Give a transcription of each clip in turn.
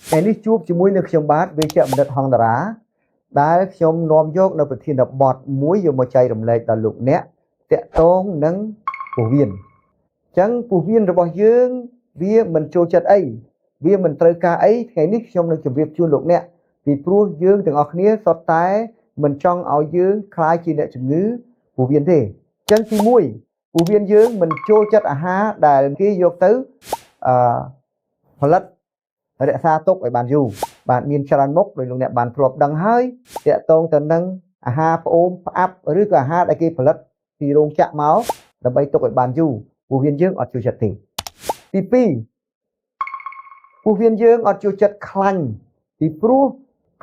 ថ្ងៃនេះជួបជាមួយនឹងខ្ញុំបាទវេជ្ជបណ្ឌិតហងតារាដែលខ្ញុំនាំយកនៅប្រធានបទមួយយកមកចែករំលែកដល់លោកអ្នកតាក់ទងនឹងពោះវៀនអញ្ចឹងពោះវៀនរបស់យើងវាមិនចូលចិត្តអីវាមិនត្រូវការអីថ្ងៃនេះខ្ញុំនឹងជម្រាបជូនលោកអ្នកពីព្រោះយើងទាំងអស់គ្នាសុទ្ធតែមិនចង់ឲ្យយើងក្លាយជាអ្នកជំងឺពោះវៀនទេអញ្ចឹងទី1ពោះវៀនយើងមិនចូលចិត្តអាហារដែលគេយកទៅអឺផលិតរក្សាទុកឲ្យបានយូរបាទមានច្រើនមុខដោយលោកអ្នកបានធ្លាប់ដឹងហើយតាក់ទងទៅនឹងអាហារផ្អូមផ្អាប់ឬក៏អាហារដែលគេផលិតពីរោងចក្រមកដើម្បីទុកឲ្យបានយូរពោះវៀនយើងអត់ចូលចិត្តទេទី2ពោះវៀនយើងអត់ចូលចិត្តខ្លាញ់ពីព្រោះ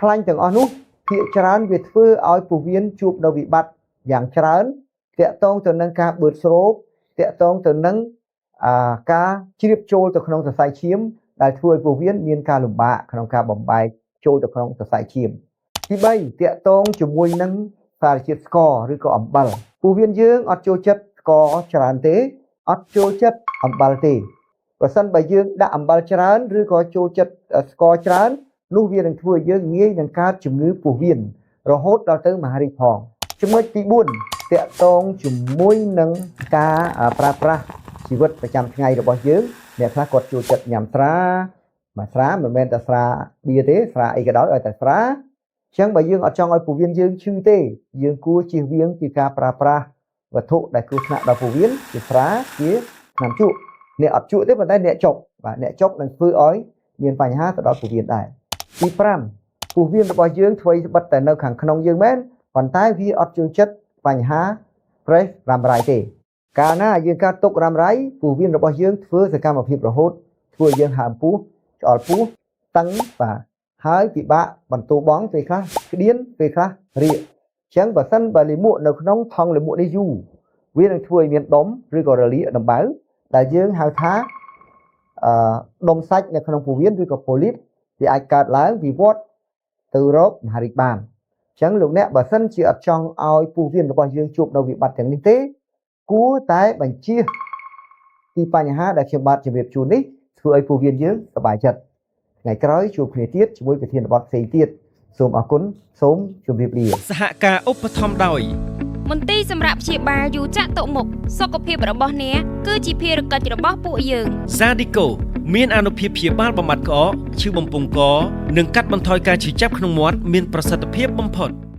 ខ្លាញ់ទាំងអស់នោះភាគច្រើនវាធ្វើឲ្យពោះវៀនជួបនៅវិបត្តិយ៉ាងច្រើនតាក់ទងទៅនឹងការបឺតស្រូបតាក់ទងទៅនឹងអាការជ្រាបចូលទៅក្នុងសរសៃឈាមដែលធ្វើឲ្យពោះវៀនមានការលំបាកក្នុងការបំបែកចូលទៅក្នុងសរសៃឈាមទី3តាក់ទងជាមួយនឹងសារជាតិស្ករឬក៏អំបិលពោះវៀនយើងអត់ចូលចិត្តស្ករច្រើនទេអត់ចូលចិត្តអំបិលទេប្រសិនបើយើងដាក់អំបិលច្រើនឬក៏ចូលចិត្តស្ករច្រើននោះវានឹងធ្វើឲ្យយើងងាយនឹងកើតជំងឺពោះវៀនរហូតដល់ទៅមហារីកផងចំណុចទី4តាក់ទងជាមួយនឹងការប្រើប្រាស់ជីវិតប្រចាំថ្ងៃរបស់យើងអ្នកខ្លះគាត់ចូលចិត្តញ៉ាំស្រាបាទស្រាមិនមែនតែស្រាបៀទេស្រាអីក៏ដោយឲ្យតែស្រាអញ្ចឹងបើយើងអត់ចង់ឲ្យពោះវៀនយើងឈឺទេយើងគួរជៀសវាងពីការប្រើប្រាស់វត្ថុដែលគ្រោះថ្នាក់ដល់ពោះវៀនជាស្រាជាថ្នាំជក់អ្នកអត់ជក់ទេប៉ុន្តែអ្នកចុកបាទអ្នកចុកនឹងធ្វើឲ្យមានបញ្ហាទៅដល់ពោះវៀនដែរទី5ពោះវៀនរបស់យើងធ្វើបិទតែនៅខាងក្នុងយើងមែនប៉ុន្តែវាអត់ចូលចិត្តបញ្ហាប្រេះរ៉ាំរ៉ៃទេកាលណាយើងកើតទុករ៉ាំរ៉ៃពោះវៀនរបស់យើងធ្វើសកម្មភាពរហូតធ្វើឲ្យយើងហើមពោះឆ្អល់ពោះតឹងបាទហើយពិបាកបន្ទូបងពេលខ្លះក្តៀនពេលខ្លះរាកអញ្ចឹងបើសិនបើលាមកនៅក្នុងថង់លាមកនេះយូរវានឹងធ្វើឲ្យមានដុំឬក៏រលាកដំបៅដែលយើងហៅថាអឺដុំសាច់នៅក្នុងពោះវៀនឬក៏ប៉ូលីបវាអាចកើតឡើងវិវត្តទៅរកមហារីកបានអញ្ចឹងលោកអ្នកបើសិនជាអត់ចង់ឲ្យពោះវៀនរបស់យើងជួបនៅវិបត្តិទាំងនេះទេគួរតែបញ្ជៀសពីបញ្ហាដែលខ្ញុំបាទជម្រាបជូននេះធ្វើឲ្យពោះវៀនយើងសប្បាយចិត្តថ្ងៃក្រោយជួបគ្នាទៀតជាមួយប្រធានបទផ្សេងទៀតសូមអរគុណសូមជម្រាបលា សហការឧបត្ថម្ភដោយ មន្ទីរសម្រាប់ព្យាបាលយូចាក់តុមុខសុខភាពរបស់អ្នកគឺជាភារកិច្ចរបស់ពួកយើង សាឌីកូមានអានុភាពព្យាបាលបំបត្តិក្អកឈឺបំពង់កនិងកាត់បន្ថយការឈឺចាប់ក្នុងមាត់មានប្រសិទ្ធភាពបំផុត។